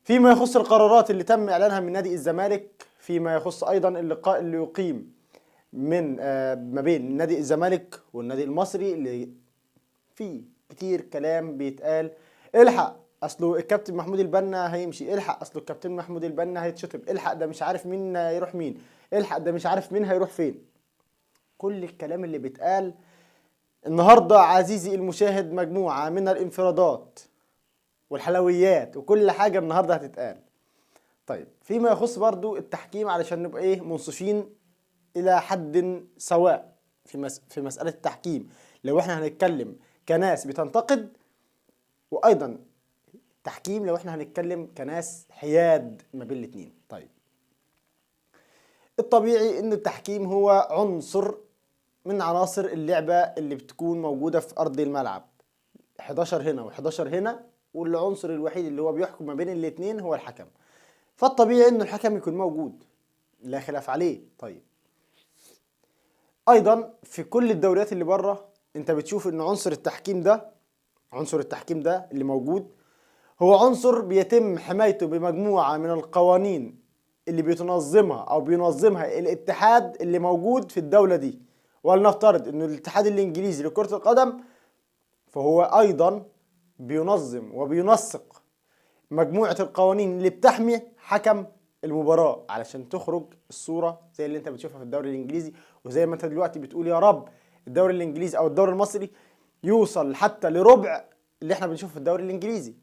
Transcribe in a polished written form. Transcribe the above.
فيما يخص القرارات اللي تم اعلانها من نادي الزمالك، فيما يخص ايضا اللقاء اللي يقيم من ما بين نادي الزمالك والنادي المصري، اللي فيه كتير كلام بيتقال. الحق اصله الكابتن محمود البنا هيمشي، الحق اصله الكابتن محمود البنا هيتشطب، الحق ده مش عارف مين هيروح مين، الحق ده مش عارف مين هيروح فين. كل الكلام اللي بيتقال النهارده عزيزي المشاهد مجموعة من الانفرادات والحلويات وكل حاجة النهارده هتتقال. طيب فيما يخص برضو التحكيم، علشان نبقى ايه منصفين الى حد سواء في مسألة التحكيم، لو احنا هنتكلم كناس بتنتقد، وايضا تحكيم لو احنا هنتكلم كناس حياد ما بين الاتنين. طيب الطبيعي ان التحكيم هو عنصر من عناصر اللعبة اللي بتكون موجودة في ارض الملعب، 11 هنا و11 هنا، والعنصر الوحيد اللي هو بيحكم ما بين الاتنين هو الحكم. فالطبيعي انه الحكم يكون موجود، لا خلاف عليه. طيب ايضا في كل الدوريات اللي بره انت بتشوف ان عنصر التحكيم ده اللي موجود هو عنصر بيتم حمايته بمجموعة من القوانين اللي بيتنظمها او بينظمها الاتحاد اللي موجود في الدولة دي. ولنفترض انه الاتحاد الانجليزي لكرة القدم، فهو ايضا بينظم وبينسق مجموعة القوانين اللي بتحمي حكم المباراة علشان تخرج الصورة زي اللي انت بتشوفها في الدوري الانجليزي، وزي ما انت دلوقتي بتقول يا رب الدوري الانجليزي او الدوري المصري يوصل حتى لربع اللي احنا بنشوفه في الدوري الانجليزي.